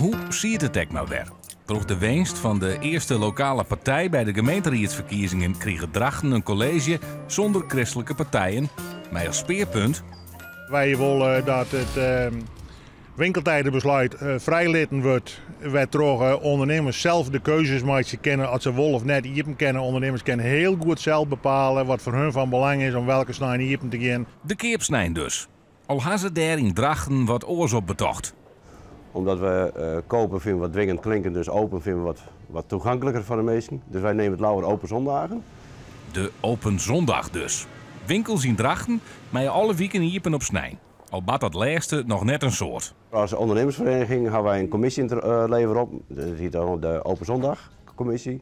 Hoe siet it ek mar wer? Troch de winst fan de earste lokale partij by de gemeenteriedsferkiezingen krige Drachten in kolleezje sûnder kristlike partijen, mei as spearpunt. Wy wolle dat it winkeltijdenbesluit frijlitten wurdt, wêrtroch ûndernimmers sels de keuzes meitsje kinne oft se wol of net iepen kinne. Undernimmers kinne hiel goed sels bepale wat foar hun fan belang is om welke snein iepen te gean. De keapsnein dus. Al ha se dêr yn Drachten wat oars op betocht. Omdat we kopen fine we wat dwingend klinken, dus open fine we wat, wat toegankliker foar de minsken. Dus wy neame it leaver open zondagen. De Open Zondag dus. Winkels yn Drachten meie alle wiken iepen op snein. Al bart dat lêste noch net in soad. As ûndernimmersferiening hawwe wy in kommisje yn it leven roppen. Dat hjit dan de Open Zondag Commissie.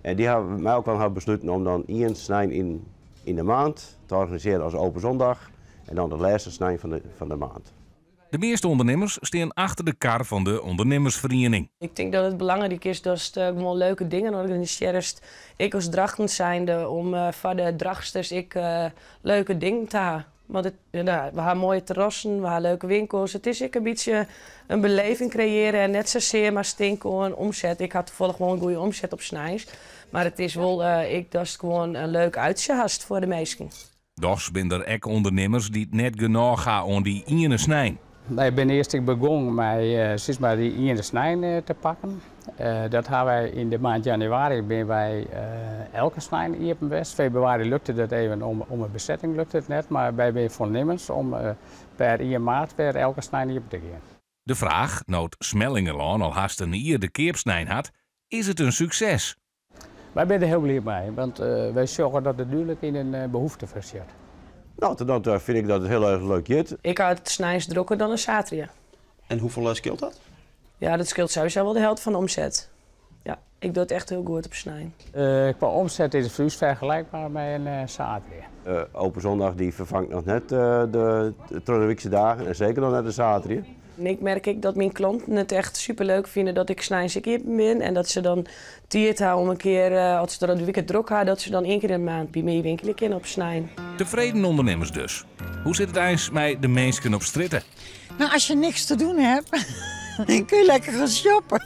En dy hawwe mei elkoar hawwe besluten om dan ien snein yn, yn de maand te organisearjen as Open Zondag. En dan de lêste snein fan de, fan de maand. De measte ûndernimmers stean achter de kar fan de ûndernimmersferiening. Ik tink dat it belangryk is datst gewoan leuke dingen organisearrest. Ik as Drachten zijnde om foar de Drachtsters ek leuke dingen te ha. Want it, ja, we ha moaie terrassen, we ha leuke winkels. It is ek in bytsje in beleving kreëarje en net sasear mar tinke oan omset. Ik ha tafallich wol in goede omset op sneins. Mar it is wol ek datst gewoan in leuk uitje hast foar de minsken. Dochs binne der ek ûndernimmers dy't net genôch ha oan dy iene snein. Wy binne earst ek begûn mei sis mar dy iene snein te pakken. Dat ha wy yn de maand januari binne wy elke snein iepen west. Februari lukte dat even om 'e besetting lukte it net, mar wy binne foarnimmens om per ien maart wer elke snein iepen te gean. De fraach, no't Smellingerlân al hast in jier de keapsnein hat, is it in sukses? Wy binne der hiel bliid mei, want wy sjogge dat it dúdlik yn in behoefte foarsjit. No, tot no ta fyn ik dat it hiel erch leuk giet. Ik ha it sneins drokker dan in saterdei. En hoefolle skeelt dat? Ja, dat skeelt sowieso wol de helte fan de omset. Ja, ik doch it echt hiel goed op snein. Kwa omset is it foar ús fergelykber mei in saterdei. Open Zondag dy ferfangt noch net de trochdeweekse dagen en seker noch net de saterdei. En ik merk ek dat myn klanten it echt superleuk fine dat ik sneins ek iepen bin en dat se dan tiid ha om in kear, as se troch de wike drok ha, dat se dan ien kear yn de maand by my winkelje kinne op snein. Tefreden ûndernimmers dus. Hoe sit it eins mei de minsken op strjitte? Nou, as je niks te doen hebt, kun je lekker gaan shoppen.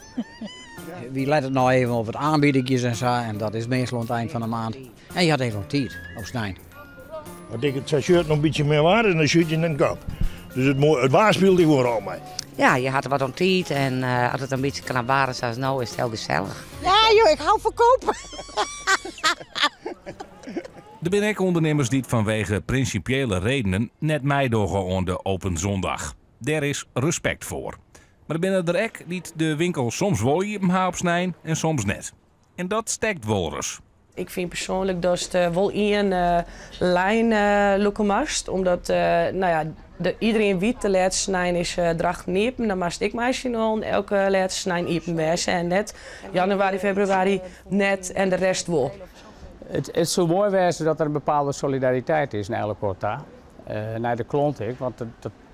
Wy lette no even op wat oanbiedingjes en sa en dat is meastal oan it ein fan de maand. En je hat even tiid op snein. As ik it sa sjoch noch in bytsje min waar is, dan sjit je net kop. Dus it, it waar spilet ek wol in rol mei. Ja, je hat wat oan tiid en as it in bytsje knap waar is as no, is it hiel gesellich. Ja joh, ik hou fan kopen. Der binne ek ûndernimmers dy't fanwege prinsipiële redenen net meidogge oan de Open Zondag. Dêr is respekt foar. Mar der binne der ek dy't de winkel soms wol iepen ha op snein en soms net. En dat stekt wolris. Ik fyn persoanlik datst wol ien lijn lûke moatst, omdat no ja, iderien wit de lêste snein is Drachten iepen, dan moatst ek mei syn allen elke lêste snein iepen wêze en net januari, februari net en de rest wol. It soe moai wêze dat der in bepaalde solidariteit is nei elkoar ta, nei de klant ek, want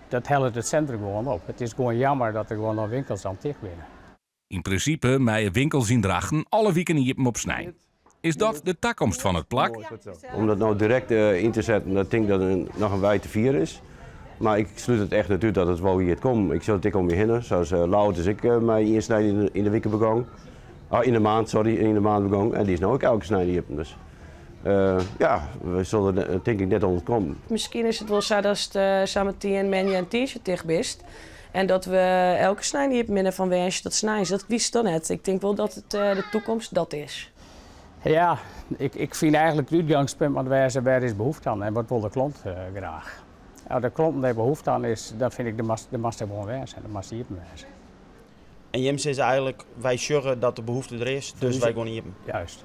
dat hellet it sintrum gewoan op. It is gewoan jammer dat der gewoan noch winkels dan ticht binne. Yn prinsipe meie winkels yn Drachten alle wiken iepen op snein. Is dat de takomst fan it plak? Om dat no direkt yn te setten, dat tink dat it noch in wei te fier is. Mar ik slút it echt net út dat it wol giet kommen. Ik sjoch it ek om my hinne. Sa as Ljouwert is ek mei ien snein yn de wike begûn. Oh, yn de maand, sorry, yn de maand begûn. En dy is no ek elke snein iepen. Dus ja, we sille der tink ik net oan ûntkomme. Miskien is it wol sa datst sametien moandei en tiisdei ticht bist. En dat we elke snein iepen binne fan woansdei tot snein. Dat witst dan net. Ik tink wol dat it de toekomst dat is. Ja, ik fyn eigentlik it útgangspunt moat wêze wêr is behoefte oan en wat wol de klant graach. As de klanten dêr behoefte oan is, dan fyn ik der moat der moat gewoan wêze en der moat iepen wêze. En jim sizze eigentlik, wy sjogge dat de behoefte der is, dus wy gean iepen. Juist.